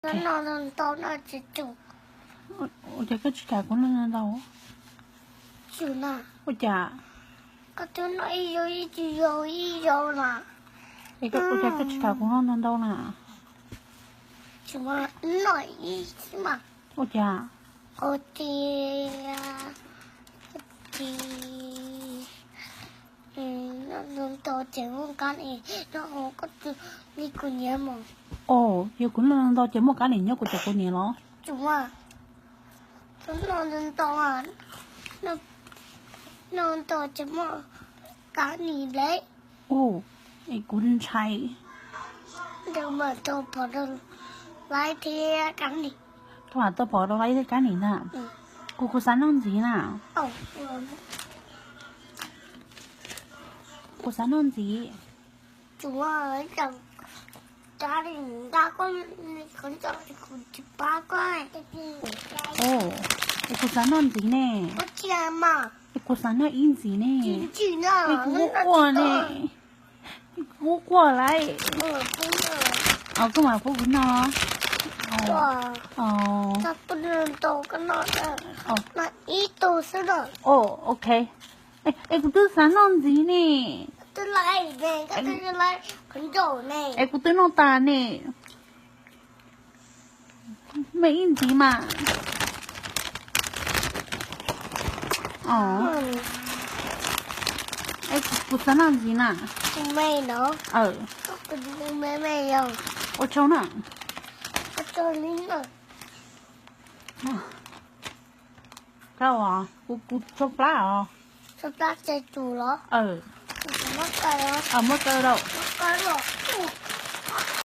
Noj ntau ntau no tsis tsum. Ua cas koj tsis kam kuv noj ntau ntau? Tsum na. Ua cas? Koj twb noj ib zaug ib zaug ib zaug na. Es koj, ua cas koj tsis kam kuv noj ntau ntau na? Tsum mas noj ib xwb mas. Ua cas? Ua tias, ua tias noj ntau ntau ces muaj kab nim, noj koj twb li kuv niam mas. Os, yog kuv noj ntau ntau ces muaj kab nim nyob kuv cov kuv niam los? Tsum mas, noj ntau ntau, noj ntau ces muaj kab nim lawm. Ua, es kuv ntshai. Ntawd mas tau pom rau laib thiab kab nim. Tau pom rau laib thiab kab nim na. Kuv, kuv xav noj ntxiv na. Kuv xav noj ntxiv. Tsum, kab nim nqa koj qhov ncauj kuv tsis pab koj. Es kuv xav noj ntxiv ne. Es kuv xav noj ib ntxiv ne. Es kuv quaj quaj ne. Es kuv quaj quaj lawm. Os, koj mam pub kuv noj. Os, ok. Es kuv twb xav noj ntxiv ne. Es kuv twb noj tas ne. Me ib ntxiv mas. Os, es kuv xav noj ntxiv na. Ua tsaug na. Kuv, kuv tsau plab os. Muab kaw rau.